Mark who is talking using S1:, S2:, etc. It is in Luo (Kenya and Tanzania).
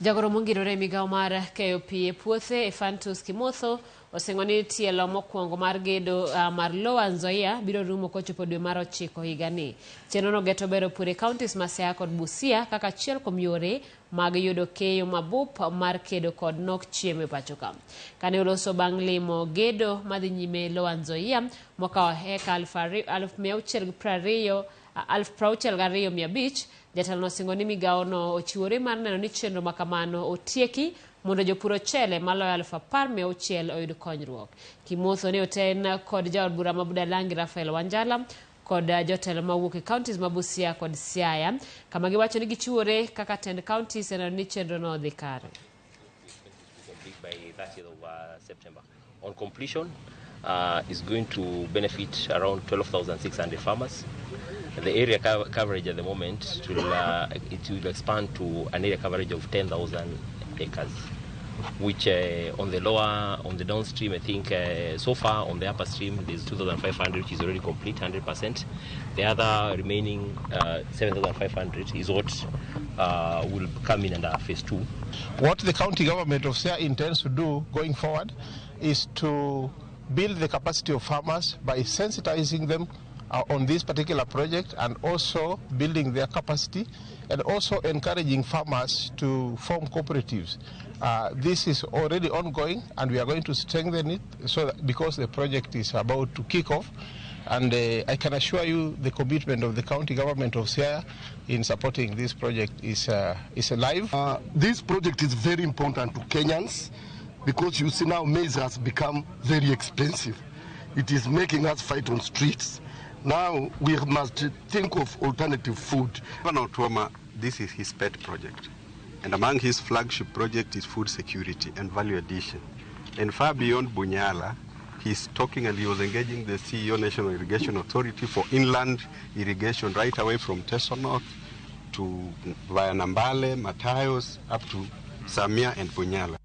S1: Jagoro mongirore e migawo mar keyo pi e puothe Ephantus Kimotho osingo ni tielo mokwongo mar gedo mar Lower Nzoia biro rumo kochopo dwe mar ochiko higani. Chenrono geto bero pur e counties ma Siaya kod Busia kaka achiel kuom yore mag yudo keyo mabup mar kedo kod nok chiemo e pacho ka. Kane oloso bang' limo gedo madhi nyime Lower Nzoia mokawo heka 620, 62,500, jatelono osingo ni migawono ochiwore mar neno ni chenro ma kamano otieki mondo jopur ochele maloyo 10,600 oyud konyruok. Kimotho ne oten kod jaod bura ma Budalangi Raphael Wanjala kod jotelo mawuok e counties ma Busia kod Siaya kama giwacho ni gichiwore kaka tend counties e neno ni chenrono odhi kare.
S2: Complete by 30th of September. On completion, is going to benefit around 12,600 farmers. The area coverage at the moment, it will expand to an area coverage of 10,000 acres, which on the lower, on the downstream, I think so far on the upper stream, there's 2,500, which is already complete, 100%. The other remaining 7,500 is what will come in under phase 2.
S3: What the county government of Siaya intends to do going forward is to build the capacity of farmers by sensitizing them on this particular project and also building their capacity and also encouraging farmers to form cooperatives. This is already ongoing and we are going to strengthen it because the project is about to kick off. And I can assure you the commitment of the county government of Siaya in supporting this project is alive.
S4: This project is very important to Kenyans because you see now maize has become very expensive. It is making us fight on streets. Now we must think of alternative food.
S5: Governor Otuoma, this is his pet project. And among his flagship project is food security and value addition. And far beyond Bunyala, he's talking and he was engaging the CEO National Irrigation Authority for inland irrigation right away from Teso North to via Nambale, Matayos, up to Samia and Bunyala.